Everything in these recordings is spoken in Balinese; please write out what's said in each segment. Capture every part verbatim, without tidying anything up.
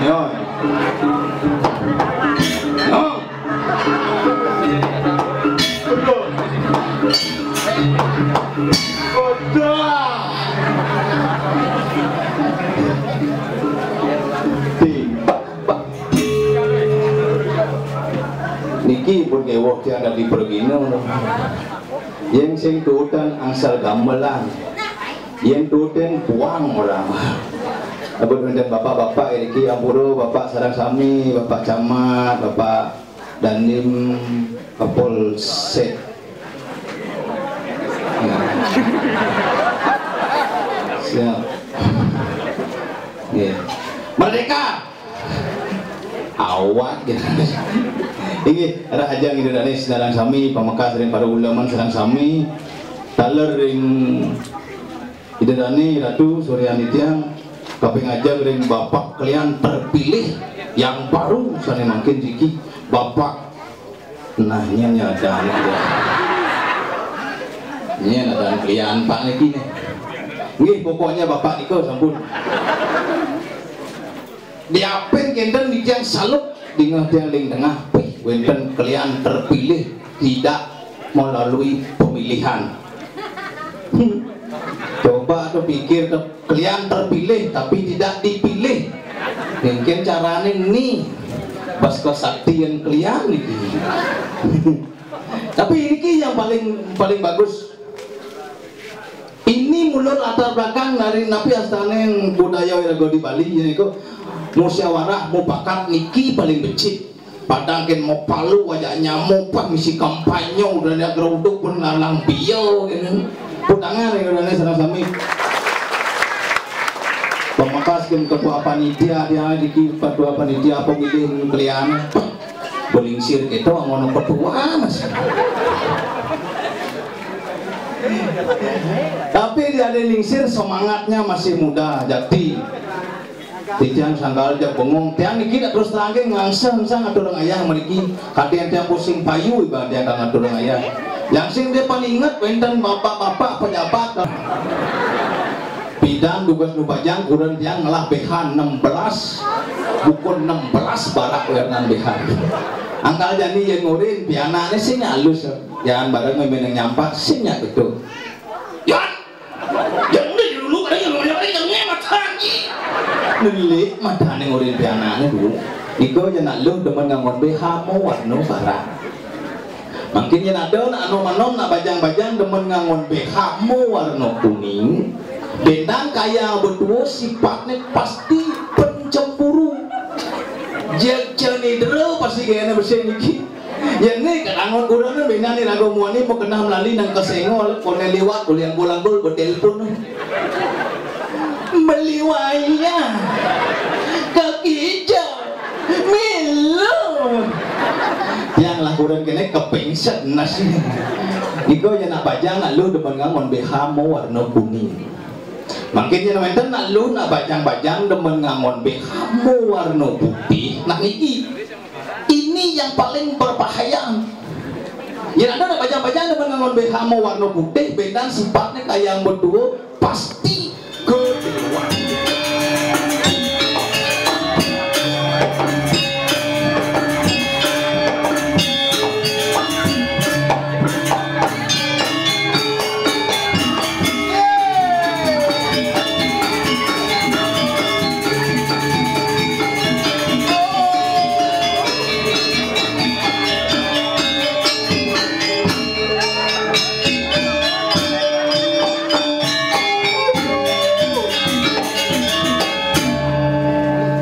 Yo. Yo. Betul. Betul. Niki pun kewok tiada di pergino. Yang sing tutan angsal gamelan. Yang tutan buang orang. Abut wonten bapak-bapak niki ampura, bapak sareng sami, bapak camat, bapak dandim, kapolsek. Siap. Nggih. Merdeka. Awak gitu. Inggih, rahajeng Ida Dané sareng sami, pamekas ring para ulama sareng sami, taler ring Ida Dané Ratu Suryani tiang, kaping ajeng ring Bapak klian terpilih yang baru sané mangkin niki, Bapak. Nah, nyén nyadang. Nyén nyadang klian Pak niki né. Nggih, pokoknya Bapak nika sampun. Diapin kénten niki yang salut dingeh tiang ling tengah. Wénten klian terpilih tidak melalui pemilihan. Hmm. Coba tuh pikir tuh, klian terpilih tapi tidak dipilih. Mungkin carane ni pas kesaktian klian iki. Tapi ini yang paling paling bagus. Ini mulai latar belakang dari napi astane budaya iraga di Bali, yaiku musyawarah mufakat niki paling becik. Padang ken mau palu aja nyamuk pah misi kampanye udah ada geruduk pun lalang bio gitu. Putangan ya udah sana sami. Pamekasken ketua panitia dia di ketua panitia pemilih kalian belingsir gitu ngono ketua mas. Tapi dia ada lingsir semangatnya masih muda jadi. Titiang sangkal aja bengong. Tiang niki dak terus terang nggih ngangseng-angseng atur ayah mriki. Kadang tiang pusing payu ibarat tiang kang atur ayah. Yang sing dia paling inget wenten bapak-bapak pejabat. Bidan tugas nu bajang kurun tiang ngelah B H enam belas. Bukan enam belas barak wernan B H. Angkal jani yang ngurin pianane sing halus. Jangan bareng meneng nyampak sing nyak gitu. Yan Jane dulu ada yang ngomong yang nge matane. Nelik matane ngurin pianane dulu. Iko aja nak lu demen ngangon B H mo warno barang. Mungkin yang ada nak anom-anom nak bajang-bajang demen ngangon B H mo warno kuning. Bendang kaya betuo sifatnya pasti pencemburu. Jek ceni dero pasti gaya besi niki. Yen ni kat angon kurang ni bina ni raga muani mau kena melali nang kesengol kone liwat boleh ambul-ambul betelpon. Meliwaya kaki hijau milu. Yang lah kurang kene kepingset nasi. Niko ya nak bajang nak lu demen ngangon B H mo warna kuning. Mungkin ya wenten nak lu nak bajang-bajang demen ngangon B H mo warna putih. Nah niki Ini yang paling berbahaya. Yen ada nak bajang-bajang demen ngangon B H mo warna putih, bendan sifatnya kaya yang berdua pasti keduluan.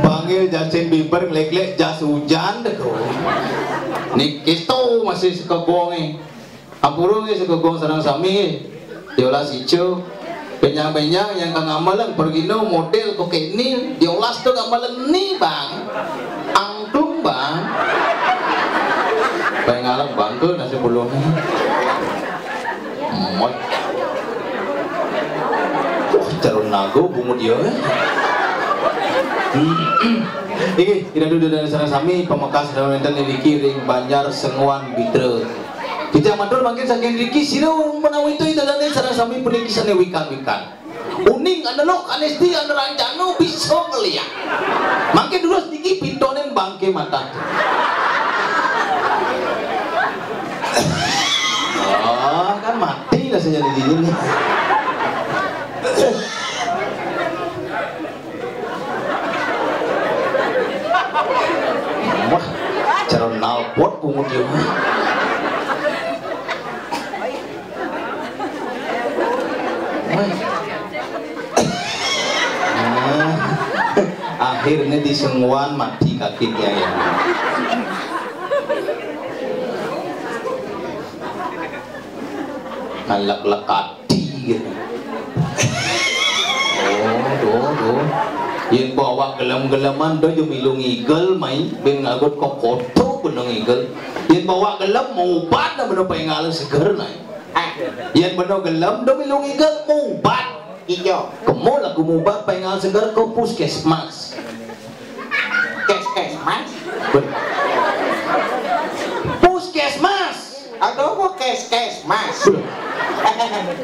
Panggil Justin Bieber ngelik-lik jas hujan deh tuh. Nih kita masih sekebong nih. Ampura nggih sugeng sareng sami nggih. Diolas ijo. Benyang-benyang yang kang ameleng pergino model kok ini diolas tuh ameleng nih bang. Angklung bang. Pengalam bangke nasi belum. Mot. Wah, calon nago bungut dia. Inggih, ida duduk dari sareng sami pemekas dan wenten niki ring Banjar Senguan Bitra. Kita matur mangkin saking riki sira menawi itu ida dane sareng sami puniki sane wikan-wikan. Uning ana lok, anesti ana rancana bisa ngeliat. Mangke dulu sedikit pintonin bangke mata. Oh, kan mati rasanya di sini nih. Wah, cara nalpot pungut ya. Wah. Nah, akhirnya disengguan mati kakinya ya. Ngalek-lek ati gitu. Oh, tuh, tuh. Yen bawa gelem-geleman do yo milu ngigel mai, ben ngagut kok koto beno ngigel. Yen bawa gelem mau obat dah beno pengal seger nai. Ah, yen beno gelem do milu ngigel mau obat. Iya. Kemo lagu mau obat pengal seger ke puskesmas. Kes kes mas. Puskesmas. Aduh, kok kes kes mas?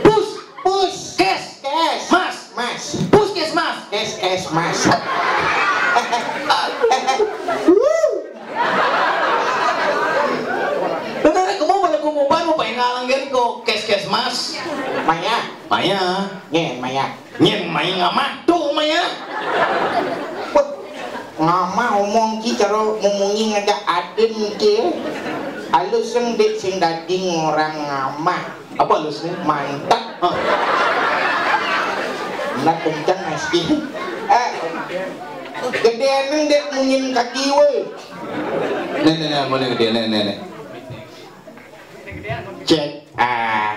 Pus. Pus. Kes. Kes. Mas. Mas. Puskesmas. Kes kes mas. Wuh. Bener, kamu balik mau obat mau pengal anggen ke kes kes mas. Maya. Maya. Nyen maya. Nyen mai ngamah tuh maya. Wah, ngamah omong ki cara ngomongin ngajak aden ki. Alus sing dek sing dadi ngorang ngamah. Apa alusnya? Mantap. Hah. Nah, kencang nasi. Eh, gedean dek mungin kaki woi. Nih, nih, nih, mana gedean, nih, nih, nih. Cek. Ah.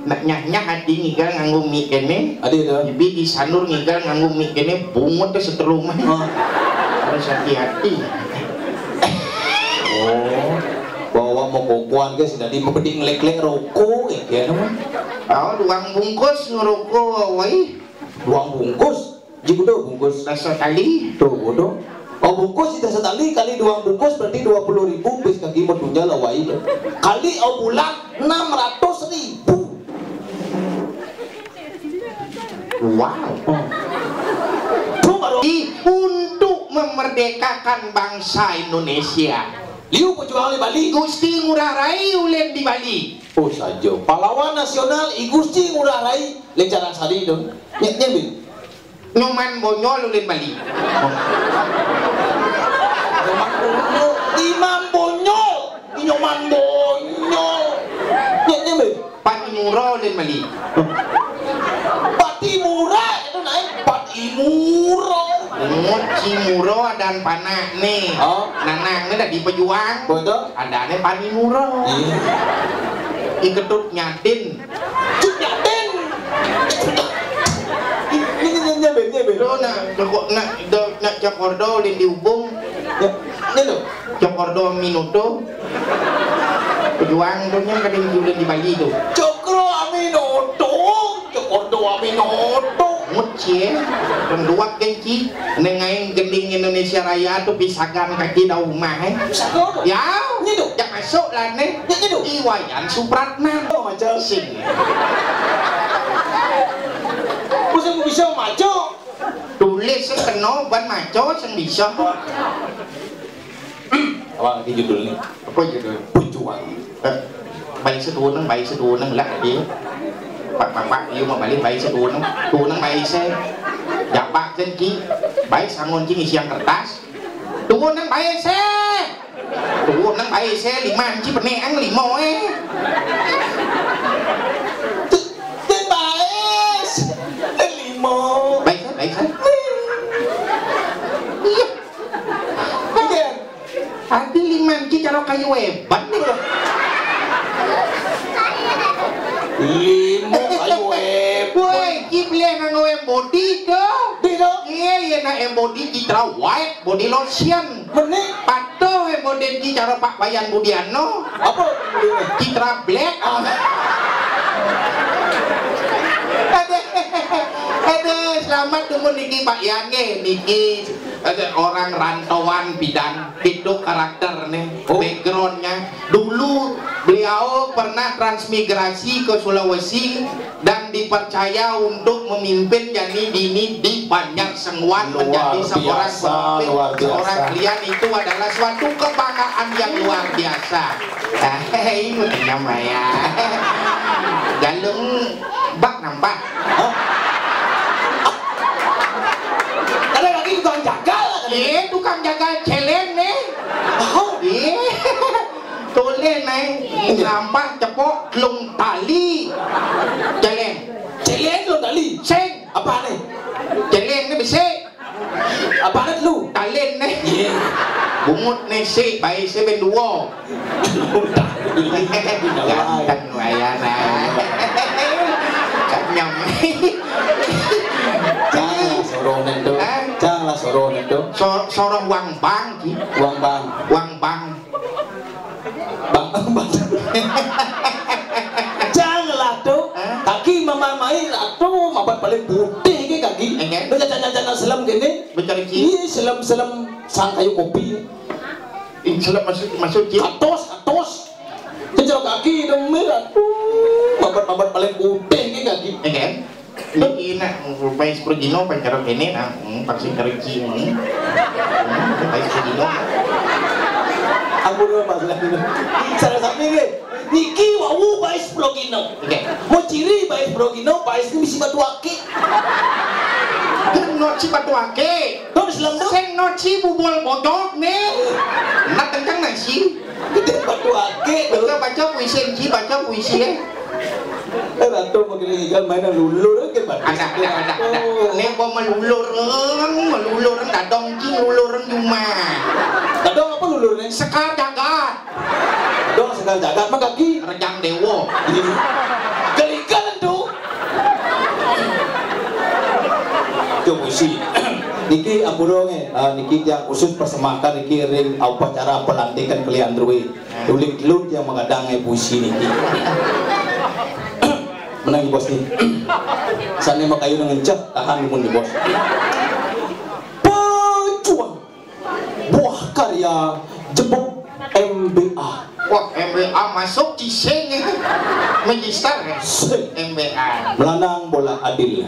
Nak nyah-nyah ati ngigal nganggo mic kene. Adi to? Bibi di Sanur ngigal nganggo mic kene, bungut tuh seteruman. Oh. Harus hati-hati. Oh. Bawa mau kokoan ke sudah di pepeding lek-lek rokok ya kene mah. Oh, duang bungkus ngerokok wai. Duang bungkus. Jiku do bungkus. Rasa kali. Tuh, bodoh. Oh, bungkus itu setali kali dua bungkus berarti dua puluh ribu, bis kaki metunya lah wai. Kali oh bulan enam ratus ribu. Wow. Tuh baru. Di, untuk memerdekakan bangsa Indonesia. Liu pejuang di Bali. Gusti Ngurah Rai ulen di Bali. Oh, saja. Pahlawan nasional I Gusti Ngurah Rai, lencaran sari dong. Nyek nyek. Nyoman Bonyol ulin Bali. Nyoman Bonyol. Imam Bonyol. Nyoman Bonyol. Nyek nyek. Pat Imuro ulin Bali. Pati Mura itu naik Pat Imuro. Ngut Cimuro adan panak nih. Oh. Nanang nih dari pejuang. Betul. Adane Pat Imuro. Iya. Iketut nyatin. Cut nyatin. Ini nyebet nyebet. Lo nak cokok nak do nak cokordo ulin di ubung. Ya, ini lo. Cokordo minuto. Pejuang tu nyam kadang jualan di Bali tu. Cokro aminoto, Cokor doa aminoto. Mucie, penduak genci, nengain gending Indonesia Raya tu pisagan kaki dah rumah eh. Pisagan tu? Ya, ni tu. Dah masuk lah ni. Ni, ni tu. Iwayan Supratman. Oh, macam sing. Pusing bisa macam. Tulis sing kena ban maco sing bisa. Apa lagi judul ni? Apa judul? Pejuang. Eh, bayi setuneng, bayi setuneng lah dia. Pak bapak dia mau balik bayi setuneng, tuneng bayi se. Jabak jen ki, bayi sangon ki ngisi yang kertas. Tuneng bayi se. Tuh, nang bae se lima anci peneang limo eh. Tuh, tuh bae se limo. Baik, baik, baik. Iya. Iya. Adi lima anci cara kayu hebat nih. Limo kayu hebat. Woi, ki beli nang embodi tuh. Di tuh. Iya, iya, nang embodi citra white body lotion. Meni. Patuh eh model ki cara Pak Wayan Budiano. Apa? Citra Black. Ah. Aduh, selamat dumun niki Pak Yan nggih. Niki, eh, orang rantauan pidan, itu karakter nih, oh, backgroundnya. Dulu beliau pernah transmigrasi ke Sulawesi dan dipercaya untuk memimpin jani dini di Banjar Senguan, luar menjadi seorang biasa, pemimpin, luar biasa, seorang kalian itu adalah suatu kebanggaan yang luar biasa. Hei, namanya galung bak nampak. Hah? Ada lagi tukang jagal, ada. Iya, tukang jagal celeng nih. Oh. Iya. Tulen nih, sampah cepok telung tali. Celeng. Celeng telung tali. Sing. Apa nih? Celeng nih besi. Apa nih lu? Talin nih. Iya. Bungut nih si, bayi si ben dua. Ganteng wayana. Kenyam. Janganlah soronan tuh. Hah? Janganlah soronan tuh. So-, soroh wang bang, Ki. Wang bang. Wang bang. Bang, bang. Janganlah tuh. Hah? Kaki mamamai tuh mabat paling putih ke kaki. Enggak. Lu jangan-jangan selem gini. Betul, Ki. Iya, selem-selem sang kayu kopi. Ih, selem maksud, maksud, Ki. Atos, atos. Jejak kaki demi aduh, mabat-mabat paling putih ke kaki. Enggak. Niki nak Bais Progino pancen kene nah, hmm, vaksin kereci hmm. Hmm, Bais Progino. Ampun Pak Sulaiman. Salah sami nggih. Niki wau Bais Progino. Oke. Mau ciri Bais Progino, Bais ini mesti batu akik. Kan not si batu akik. Tuh selem tuh. Sing not si bubul bojok nih. Nak kenceng nasi. Gede batu akik. Baca, baca puisi, Enci, baca puisi ya. Eh, Ratu makin ikan main lulur ke batu. Ada, ada, ada, ada. Oh. Nek gua melulur, melulur dadong ki lulur cuma. Dadong apa lulur nih? Sekar jagat. Dadong sekar jagat mah kaki. Rejang dewo. Iya. Gelikan tuh. Itu puisi. Niki ampura nggih, eh, niki tiang khusus persembahkan niki ring upacara pelantikan kalian drue. Uling telun tiang magadang nggih puisi niki. Menang bos nih. Sane makayu ngenceh tahan pun bos. Pejuang buah karya jebuk M B A. Wah, M B A masuk cising ya. Magister ya. Sing. M B A. Melanang bola adil.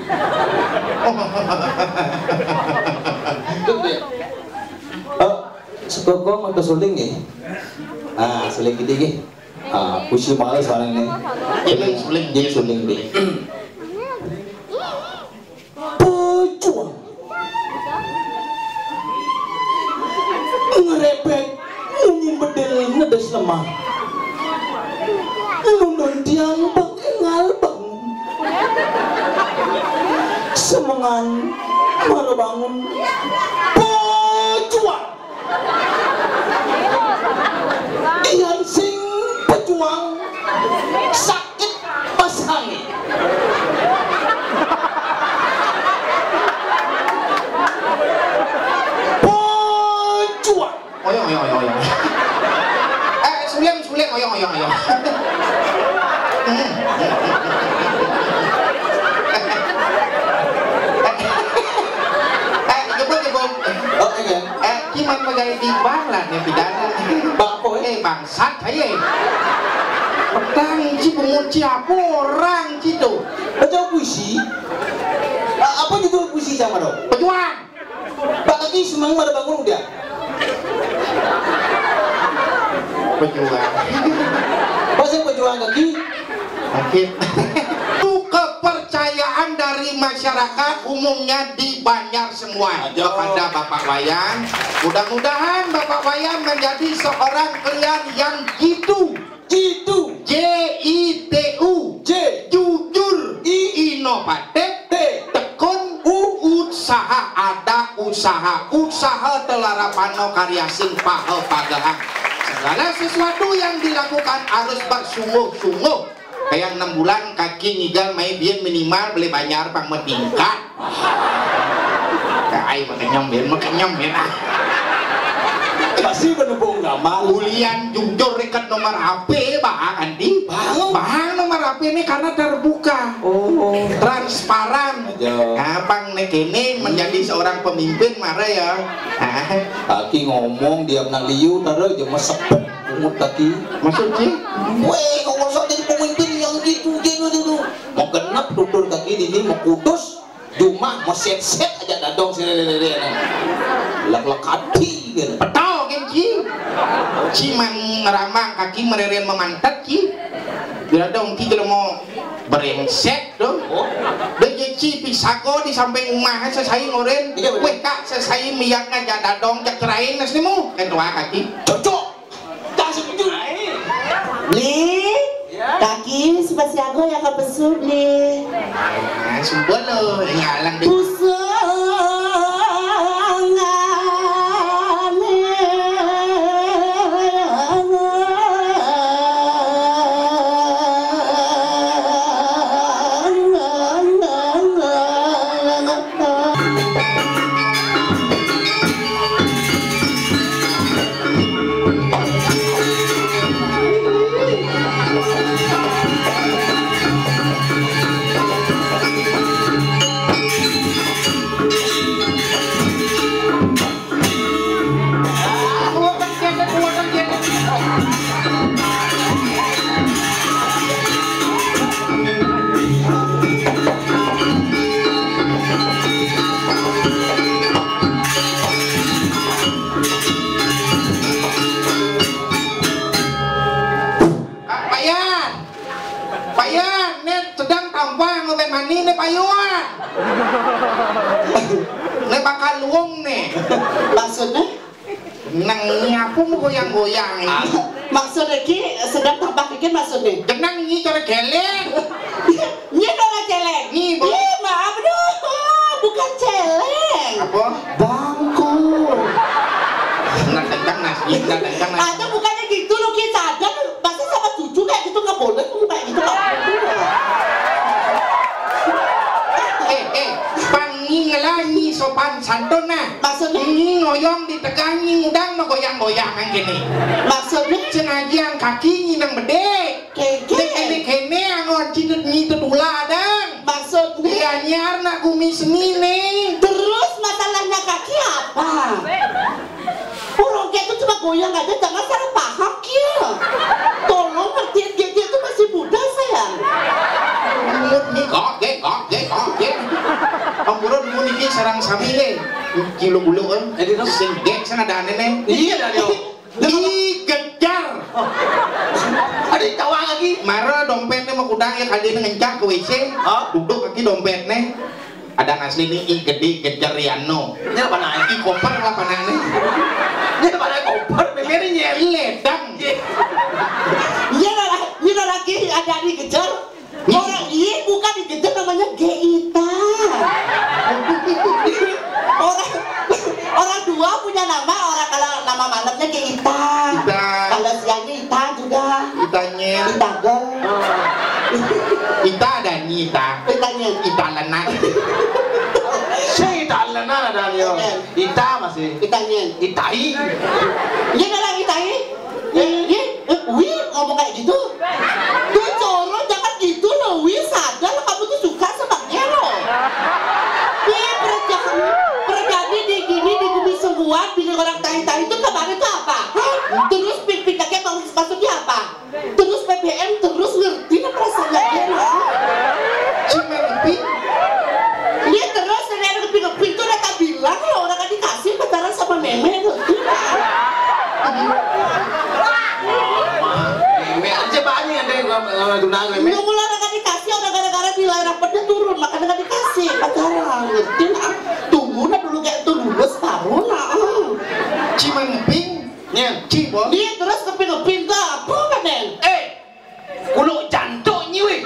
Eh, sekokong atau suling ya? Ah, suling gede ya. Ah, puisi mahal soalnya nih. Jadi suling. Jadi suling deh. Pejuang. Ngerebek munyi bedil ngedes lemah. Nundun tiang bang engal bangun. Semengan mara bangun. Pejuang. Dian sing pejuang sakit pasange. Pejuang. Oyong, oyong, oyong, oyong. Eh, suling, suling, oyong, oyong, oyong. Eh, jebuk, jebuk. Oh, iya. Eh, Ki man pegawai di bank lah, nih pidana. Bang apa, eh? Eh, bangsat aja. Petang ci bungut ci apa orang ci tuh? Baca puisi. Ah, apa judul puisi sama dong? Pejuang. Pak kaki semang pada bangun udah. Pejuang. Pas yang pejuang kaki. Sakit. Itu kepercayaan dari masyarakat umumnya di Banjar semua. Aduh. Kepada Bapak Wayan. Mudah-mudahan Bapak Wayan menjadi seorang kalian yang jitu. Jitu. J I T U. J. Jujur. I. Inovatif. T. Tekun. U. Usaha. Ada usaha. Usaha telarapano karya sing paha pagehang. Segala sesuatu yang dilakukan harus bersungguh-sungguh. Kayak enam bulan kaki ngigal mai biyen minimal beli banjar pang meningkat. Ai makenyem biyen, makenyem biyen ah. Pasti menepung gamal. Ulian jujur ikat nomor H P, bahang, Andi. Bahang. Bahang nomor H P ini karena terbuka. Oh. Transparan. Aja. Abang nih kini menjadi seorang pemimpin, marah ya. Kaki ngomong, diam nak liu, taruh aja mesepet. Umut kaki. Maksud sih? Weh, kok masa jadi pemimpin yang gitu, gitu, gitu. Mau genep tutur kaki ini, mau kudus. Cuma mau set-set aja dadong si lele-lele. Lek-lek hati gitu. Petau kan, Ci? Ci man ngeramang kaki mereren memantat, Ci. Bila dong, Ci, kalau mau brengsek tuh. Oh. Dia, Ci, pisako di samping rumah, sesai ngoren. Iya, bener. Weh, Kak, sesai miyak ngajak dadong, cak cerain, nas nemu. Kan tua kaki. Cocok. Beli, kaki sepasiago ya ke pesu, beli. Nah, sumpah lo, ngalang deh. Pusing. Pak Yan, Pak Yan, nih sedang tampang ngobat mani nih Pak Yuan. Nih bakal luung nih. Maksudnya? Nang nyapu mau goyang-goyang ini. Ah, maksudnya ki sedang tambah bikin maksudnya. Jenang ini cara geleng. Ini dong celeng. Ini, Bu. Ih, maaf, aduh, bukan celeng. Apa? Bangku. Nah, kencang, Nas. Nah, kencang, Nas. Atau bukannya gitu, lu, Ki, sadar, masa sama cucu kayak gitu nggak boleh, tuh, kayak gitu, Pak. Eh, eh, pangi ngelangi sopan santun, nah. Maksudnya? Ini ngoyong di tegangi, udang mau goyang-goyang gini. Maksudnya? Sengaja yang kaki nginang bedek. Keke. Dek, dek, kene angon cidut nyidut ula adang. Maksudnya? Gianyar nak gumi seni nih. Terus masalahnya kaki apa? Orang kayak itu cuma goyang aja, jangan salah paham, Kia. Tolong ngertiin, Keke itu masih muda, sayang. Umur nih, kok, gek, kok, gek, kok, gek. Ampura dulu niki sarang sami nih. Kilo bulu kan. Jadi, dong. Sing gek sana ada aneh nih. Iya, dah, dong. Ih, gejar. Ada yang tawa lagi. Mara dompetnya mau kudang ya, kali ini ngencak ke W C. Hah? Duduk lagi dompetnya. Ada asli nih, ih gede gejar Riano. Ini apa naik? Ih koper lah panahnya. Ini apa naik koper? Memeri nyel. Ledang. Iya. Iya lah, iya lah lagi ada di gejar. Orang ini bukan digejar, namanya Geita. Orang, orang dua punya nama, orang kalau nama malamnya Geita. Ita. Kalau siangnya Ita juga. Itanya. Ita gol. Ita ada nyi Ita. Itanya. Ita lenak. Si Ita lenak ada dia. Iya. Ita masih. Itanya. Itai. Iya dalam Itai. Eh, eh, eh, wih, ngomong kayak gitu. Tuh, Coro, jangan gitu loh, wih, sadar loh, kamu tuh suka sama dia loh. Wih, perjadi, perjadi di gini, di bumi semua, bikin orang tai-tai itu kemarin tuh apa? Hah? Terus pin-, pindahnya mau maksudnya apa? Terus P P M terus ngerti lah perasaannya dia loh. Cuma lebih. Dia terus dari anak ngepi-ngepi itu udah tak bilang loh, orang kan dikasih pacaran sama meme tuh. Meme aja banyak yang dari lama tunangan meme. Nggak mulai orang kan dikasih, orang gara-gara nilai rapotnya turun, makanya nggak dikasih pacaran. Ngerti lah. Tunggu nah dulu kayak itu lulus baru nah. Cuma ngeping. Nyen. Ci, Bos. Dia terus ngeping-ngeping ke apa, Nen? Eh, kulo jantok nyi weh.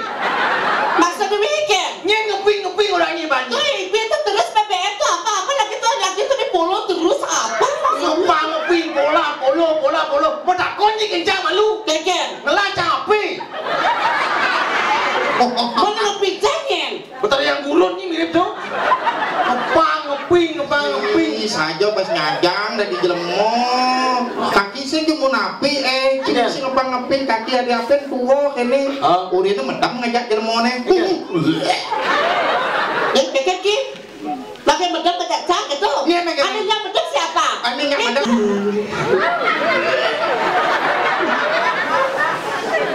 Maksud demikian. Nyen ngeping-ngeping orang nyi banyak. Tuh, itu terus P P M tuh apa? Apa lagi tuh, lagi tuh di polo terus apa? Ngepang ngeping, pola, polo, pola, polo. Mau takon nyi kencang malu. Keken. Ngelacang api. Mau ngeping janyen. Betara yang gurun nyi mirip tuh. Ngepang ngeping, ngepang ngeping. Ih, saja pas Ngajang dadi jelema. Kaki sing cuma napi, eh, cuma sing ngepang-ngepin kaki adi apin tua kene. Oh. Urine medem ngajak jelemane. Iya. Yang pikir ki, pakai medem ngajak cak gitu. Iya, pakai. Anu yang medem siapa? Anu yang medem.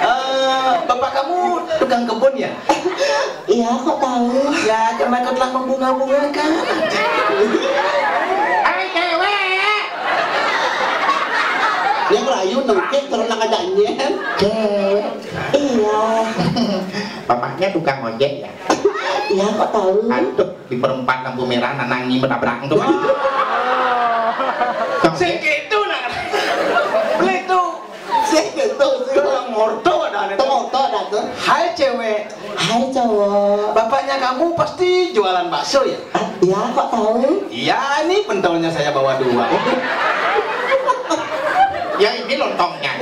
Eh, bapak kamu tukang kebun ya? Iya, kok tahu? Ya, karena kau telah membunga-bungakan. Hai, cewek. Dia merayu nengkit terus nak ngajak nyen. Cewek. Iya. Bapaknya tukang ojek ya? Iya, kok tahu? Aduh, di perempatan lampu merah nanangi menabrak tuh. Sing gitu, nak. Beli tuh. Sing gitu, sing. Tukang orto ada, ada. Tukang orto ada tuh. Hai, cewek. Hai, cowok. Bapaknya kamu pasti jualan bakso ya? Ah, iya, kok tahu? Iya, ini pentolnya saya bawa dua. Ya, ini lontongnya.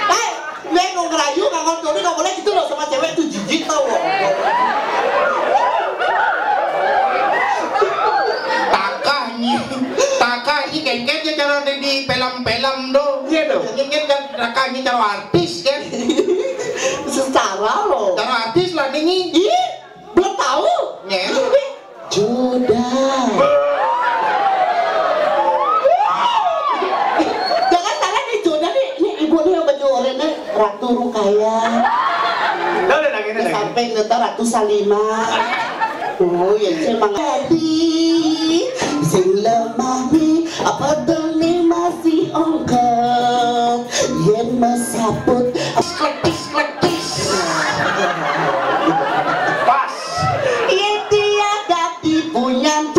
Hei, nek mau ngerayu, nggak ngontrolnya nggak boleh gitu loh sama cewek tuh, jijik tau loh. Takah ini, takah ini kengket ya cara di film-film tuh. Iya tuh. Kengket kan takah ini cara artis kan. Secara loh. Cara artis lah ini. Ih, belum tahu. Nih. Joda. Jangan salah nih, Joda nih. Ini ibu nih yang baju oranye, Ratu Rukaya. Udah, udah, nangis, nangis. Sampai ngetar Ratu Salima. Oh, ya, emang. Jadi, sing lemah nih, apa demi masih ongkot? Yen mesaput. Kletis, kletis. Pas. Yen tiada di punyan